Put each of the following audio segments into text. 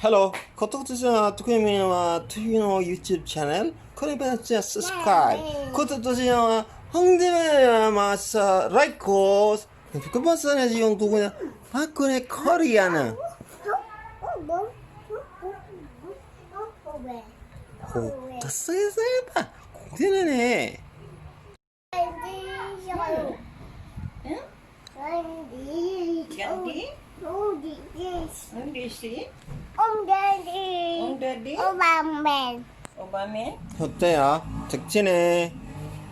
Hello, 구독주세요. 투유노 유튜브 채널 코리아스 subscribe. 구독주세요. 홍대에 마서 라이코. 그것은 지금 누구냐? 박근혜 코리아는 고 쓰세봐 공대네. Gandhi? Ang Daddy? Obama? 어때요? 직진해.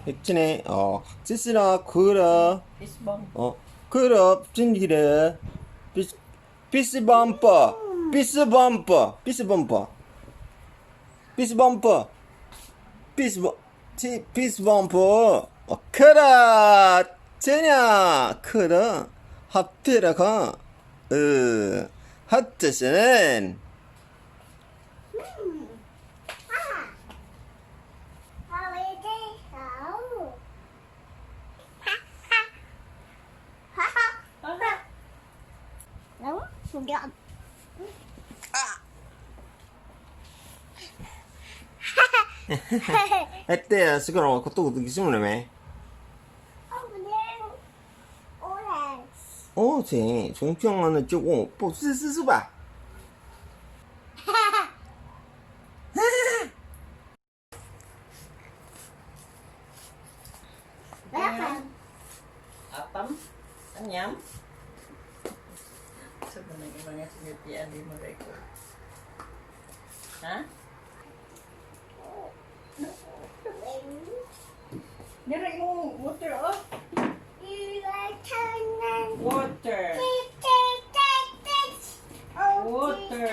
직진해. 어, 지스라 그라. Isbong. 어, 그라 진기래. 비스 비스 범퍼. 비스 범퍼. 비스 범퍼. 비스 범퍼. 비스 범 티 비스 범퍼. 어, 그라. 제냐. 그라. 합테라가. 어, 하트스는 했대요. 시끄러워. 그것도 기심을 어, 쟤 종평하는 쪼고 뭐 쓰쓰쓰 봐. Apam? Anyam? Sa mga mga sinitian di mo record. Ha? Nira yung water, oh. Water. Water.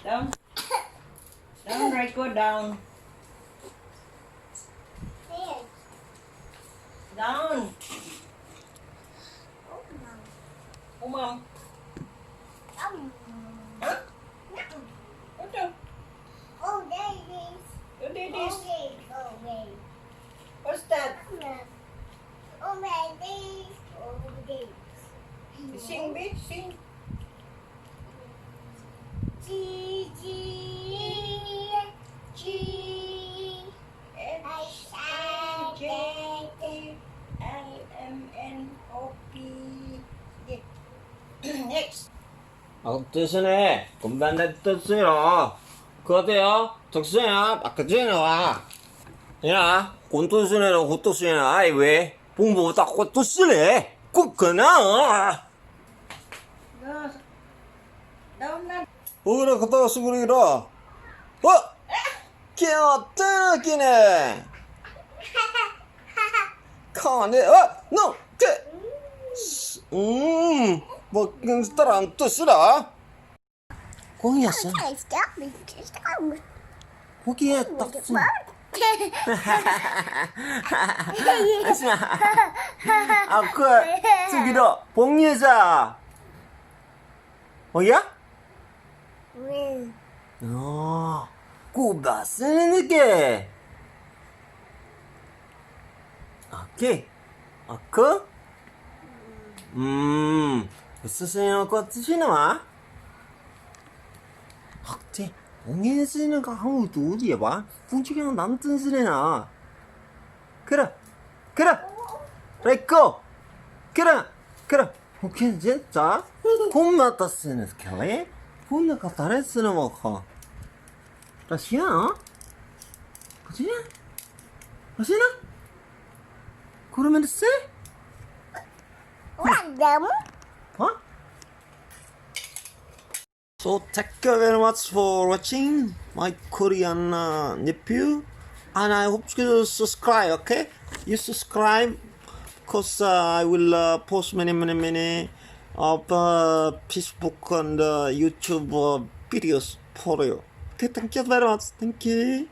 Down. Down, Raiko, down. Down. Umam. Huh? What the? What it is? What's that? Sing, bitch, sing. G G G H I J K L M N O P. Yeah. Next. 아, 뜻이네. 금반대 뜻이로. 그어때요 덕수야, 아까 전에 와. 야, 곤투스네로 고투스네. 아이, 왜? 봉보 딱 고투스네. 꼭 그나. Go. Down na. 오그라 갔다가 수그리라. 어? 끼어 뜨기네. 카네, 어, 노, 그, 뭐, 따라 뜻이라. 공이었어. 거기에 딱. 아, 그, 저기로, 봉여자. 뭐야? 어, 꾸바 쓰는 느낌. 오케이. 아, 그? 쓰세요. 그 쓰시는 와? 학제, 봉예 쓰는 거 아무도 어디에 봐? 봉지경 남든 쓰네나. 그래, 그래, 렛고. 그래, 그래. 오케이, 진짜? 곰마다 쓰는 스킬이? 본나가 다른 쓰는 먹어. 러시아? 그지? 러시아? 그러면 쓰? 어? So thank you very much for watching my Korean nephew, and I hope you subscribe. Okay, you subscribe, 'cause I will post many, many, many of Facebook and YouTube videos for you. Okay, thank you very much. Thank you.